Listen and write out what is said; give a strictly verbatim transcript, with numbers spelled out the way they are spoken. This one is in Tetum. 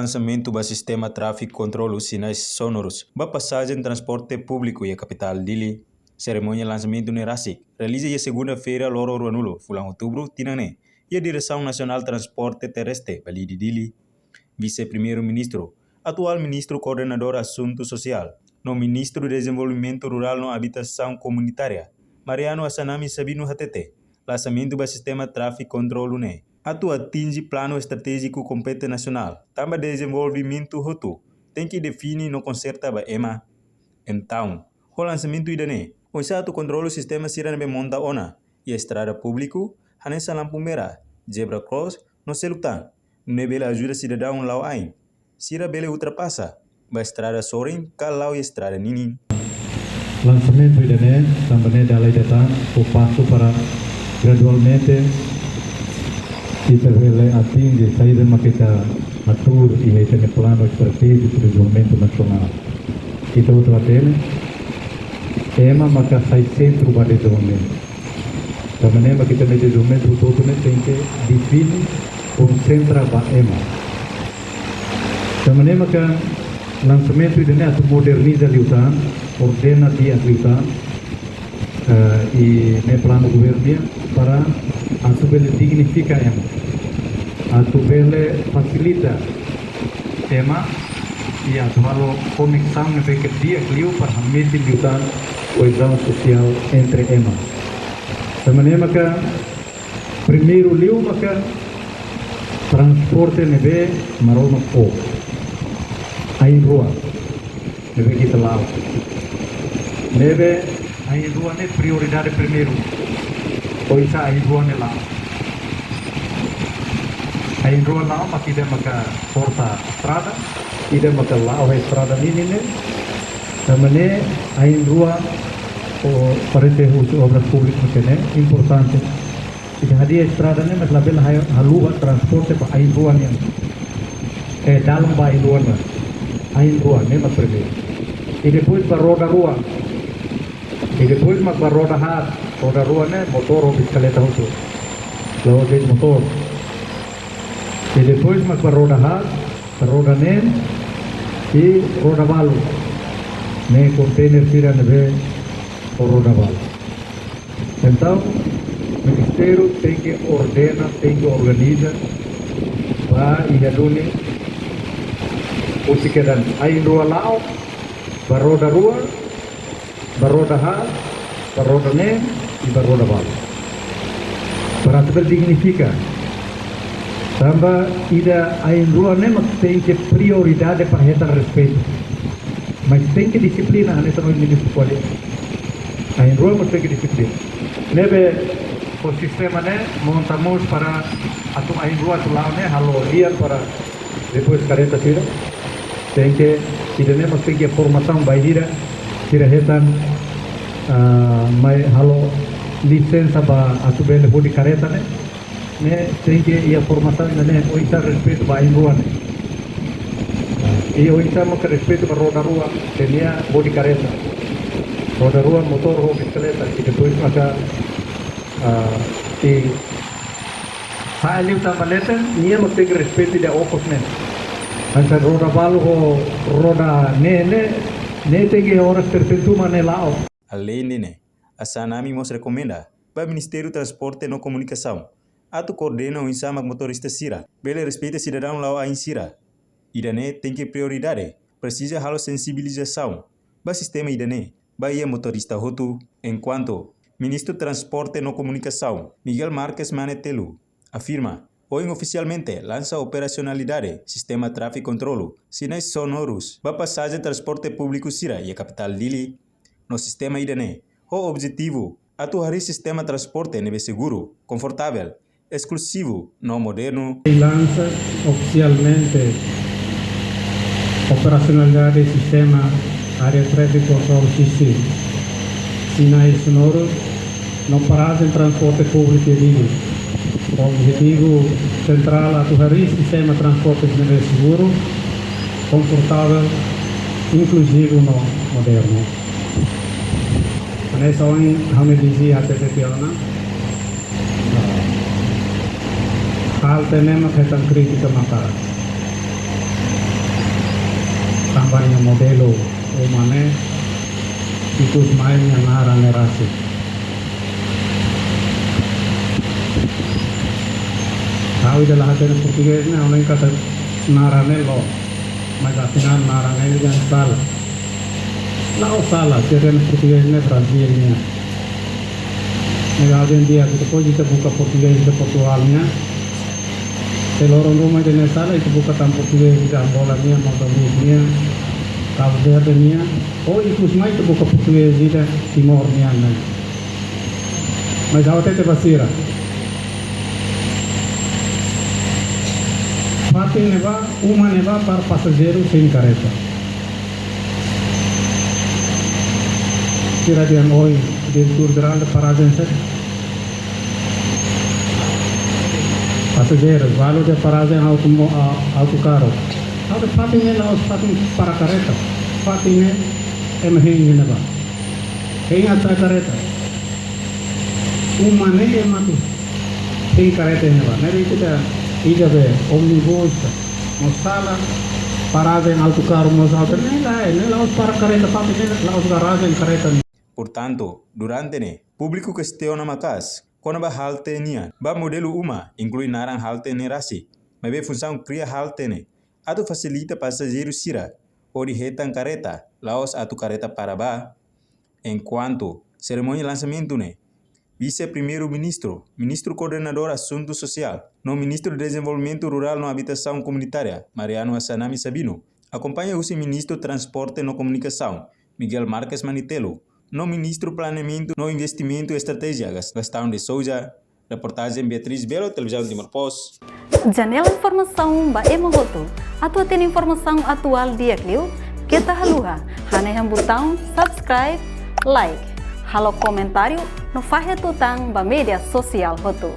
Lansamentu ba sistema tráfiku kontrolu sinais sonurus ba pasajen transporte públiku iha kapitál Dili. Serimónia lansamentu ne'e rasik realiza iha segunda-feira, loron ruanulu fulan Outubru tinan ne'e, iha Diresaun Nasionál Transporte Terrestre Balide, Dili. Vise-Primeiru-Ministru, atuál Ministru Koordenadór Asuntu Sosiál, no Ministru Dezenvolvimentu Rurál no Abitasaun Komunitária, Mariano Assanami Sabino hatete, lansamentu ba sistema tráfiku kontrolu ne'e atu atinje planu estratéjiku kompetente nasionál, tanba dezenvolvimentu hotu tenke define no konserta ba ema. Entaun, ho lansamentu ida-ne'e, oinsá atu kontrolu sistema sira ne'ebé monta ona iha estrada públiku, hanesan lampu merah, zebra cross, no seluk tan, nune'e bele ajuda sidadaun la'o ain sira bele ultrapasa ba estrada sorin ka la'o iha estrada ninin. Lansamentu ida-ne'e tanba ne'e dala ida tan fó pasu para gradualmente ita bele atinje saida mak ita hatuur iha ita-nia planu estratéjiku dezenvolvimentu nasionál. Ita hotu hatene, ema maka sai sentru ba dezenvolvimentu. Tanba ne'e mak ita-nia dezenvolvimentu hotu-hotu ne'e tenke define, konsentra ba ema. Tanba ne'e maka lansamentu ida-ne'e atu moderniza liután, ordena di'ak liután, eh, i ne'e planu governu nian para atu bele dignifika ema, atu bele fasilita ema, i atu halo koneksaun ne'ebé ke di'ak liu para hametin liután koezaun sosiál entre ema. Tanba ne'e maka primeiru liu maka transporte ne'ebé Maromak fó. Ain-rua ne'ebé ke ita la'o. Ne'ebé ain-rua ne'e prioridade primeiru. Oinsá ain-rua ne'e la'o. Ain-rua la'o mak ida maka korta estrada, ida maka la'o estrada ninin ne'e. Tanba ne'e ain-rua, o, parese husi Obras Públikas maka ne'e importante. Ita hadi'a estrada ne'e, mas labele ha-, haluha transporte ba ain-rua nian. Eh, dalan ba ain-rua nian. Ain-rua ne'e mak primeiru. I depois ba roda-rua. I depois mak ba roda haat. Roda-rua ne'e motór ho bisikleta hotu. La'ós de'it motór. I depois mak ba roda haat, roda neen, i roda balu. Ne'e konteiner sira ne'ebé ho roda balu. Entaun, ministériu tenke ordena, tenke organiza, ba iha duni, husi kedan ain-rua la'o, ba roda-rua, ba roda haat, ba roda neen, i ba roda balu. Para atu bele dignifika. Tanba ida ain-rua ne'e mak tenke prioridade para hetan respeitu. Mas tenke dixiplina, hanesan ohin ministru ko'alia. Ain-rua mas tenke dixiplina. Ne'ebé ho sistema ne'e monta mós para atu ain-rua atu la'o ne'e halo lian para depois kareta sira. Tenke, ida-ne'e mas tenke formasaun bainhira sira hetan, ah, mai halo lisensa ba atu bele hodi kareta ne'e. Ne'e tenke iha formasaun ida-ne'e, oinsá respeitu ba ain-rua ne'e. I oinsá maka respeitu ba roda-rua, sira-nia bodi kareta. Roda-rua motór ho bisikleta, i depois maka, ah, i sa'e liután ba leten, nia mak tenke respeitu ida okos ne'e. Hanesan roda balu ho roda neen ne'e, ne'e tenke oras tertentu mak ne'e la'o. Aleinde ne'e, Assanami mós rekomenda ba Ministériu Transporte no Komunikasaun atu koordena oinsá mak motorista sira bele respeita sidadaun la'o ain sira. Ida-ne'e tenke prioridade, presiza halo sensibilizasaun ba sistema ida-ne'e ba iha motorista hotu. Enkuantu Ministru Transporte no Komunikasaun, Miguel Marques Mane Telu, afirma, ohin ofisialmente lansa operasionalidade sistema tráfiku kontrolu sinais sonorus ba pasajen transporte públiku sira iha kapitál Dili. No sistema ida-ne'e ho objetivu atu harii sistema transporte ne'ebé seguru, konfortavel, eskluzivu no modernu. Lansa ofisialmente operasionalidade sistema Air Traffic Control System, sinais sonorus no pasajen transporte públiku Dili. Objetivu sentrál atu harii sistema transporte ne'ebé seguru, konfortavel, inkluzivu no modernu. Hanesan ohin ha'u-nia viziñu hatete tiha ona, halte ne'e mak hetan krítika maka'as. Tanba nia modelu uma ne'e, ikus mai nia naran ne'e rasik. Ha'u ida la hatene portugés ne'e, ha'u hanoin katak naran ne'e loos. Mas afinál naran ne'e jan sala. La'ós sala, se hatene portugés ne'e Brazil nian. Mas hoje em dia, depois de ita buka portugés de Portugal nian, se loron ruma ida ne'e sala, ita buka tan portugés de Angola nian, Mozambique nian, Cabo Verde nian, ou ikus mai ita buka portugés de Timor nian, ne'e. Mas ha'u hatete ba sira. Fatin ne'ebá, uma ne'ebá para pasajeiru sein karreta. Sira dehan ohin, diretór jerál de parajen sira. Pasajeiru, valór de parajen auto mo-, a-, autokarru. Ha'u dehan fatin ne'e la'ós fatin para karreta. Fatin ne'e ema hein ne'ebá. Hein atrás karreta. Uma ne'e ema atu hein karreta ne'ebá. Ne'ebé ita, ita be ómnibus, mós sala, parajen autokarru, mós auto. Ne'e lae, ne'e la'ós para karreta, fatin ne'e la'ós garajen karreta. Portantu, durante ne'e, públiku kestiona maka'as kona-ba halte nian, ba modelu uma, inklui naran halte ne'e rasik, maibé funsaun kria halte ne'e atu fasilita pasajeiru sira hodi hetan karreta, la'ós atu karreta para bá. Enkuantu serimónia lansamentu ne'e, Vise-Primeiru-Ministru, Ministru Koordenadór Asuntu Sosiál, no Ministru Dezenvolvimentu Rurál no Abitasaun Komunitária, Mariano Assanami Sabino, akompaña husi Ministru Transporte no Komunikasaun, Miguel Marques Manitelo, no Ministru Planeamentu no Investimentu Estratéjia, Gas-, Gastão de Souza. Reportajen Beatriz Belo, Televizaun Timor Post. Janela informasaun ba ema hotu. Atu hatene informasaun atuál di'ak liu, keta haluha hanehan butaun subscribe, like, halo komentáriu no fahe tutan ba média sosiál hotu.